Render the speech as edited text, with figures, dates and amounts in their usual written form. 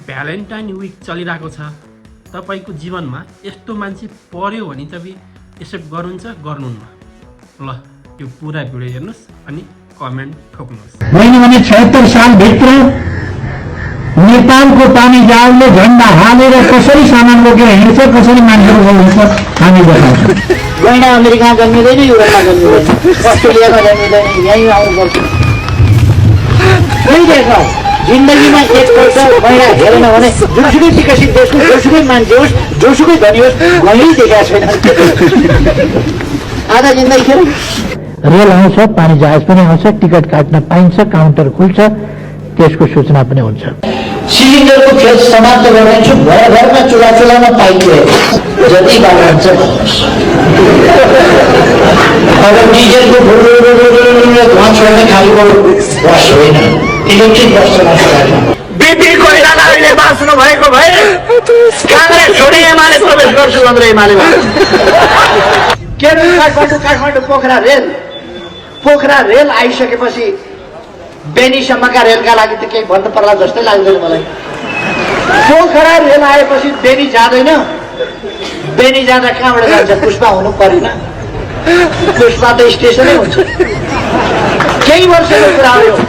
Valentine week चलिरहेको छ, तपाईको जीवनमा यस्तो मान्छे पर्यो भने तपाईँ एक्सेप्ट गर्नुहुन्छ गर्नुहुन्न? ल यो पुरा भिडियो हेर्नुहोस् अनि कमेन्ट ठोक्नुहोस्। होइन भने 76 सालभित्र नेपालको पानी जहाजले झन्डा हालेर कसरी सामान बोकेर हिँड्छ, कसरी मान्छेको हुन्छ हामी देखाउँछौँ। गैँडा अमेरिका जन्मिँदैन, युरोपमा जन्मिँदैन, अस्ट्रेलियामा जन्मिँदैन, यहीँ आउनुपर्छ। यही देखाऊ। जिन्दगीमा एकपल्ट गैँडा हेरेन भने जोसुकै विकसित देशको जोसुकै मान्छे होस्, जोसुकै धनी होस्, गैँडै देखाएको छैन। आधा जिन्दगी खेल। रेल आउँछ, पानी जहाज पनि आउँछ, टिकट काट्न पाइन्छ, काउन्टर खुल्छ, त्यसको सूचना पनि हुन्छ। सिलिन्डरको खेल समाप्त गरिदिन्छु। घरमा चुलामा पाइप जति बाटो हुन्छ अब डिजलको धुवा छोड्ने खालको बस होइन, इलेक्ट्रिक बस चलाउनु। बिपी कोइराला अहिले बाँच्नु भएको भए काङ्ग्रेस छोडी एमाले प्रवेश गर्छु भनेर एमालेमा। काठमाडौँ पोखरा रेल आइसकेपछि बेनीसम्मका रेलका लागि त केही भन्नु पर्ला जस्तै लाग्दैन मलाई। पोखरा रेल आएपछि बेनी जाँदैन, बेनी जाँदा कहाँबाट जान्छ? पुष्पा हुनु परेन? पुष्पा त स्टेसनै हुन्छ। केही वर्षको कुरा हो यो।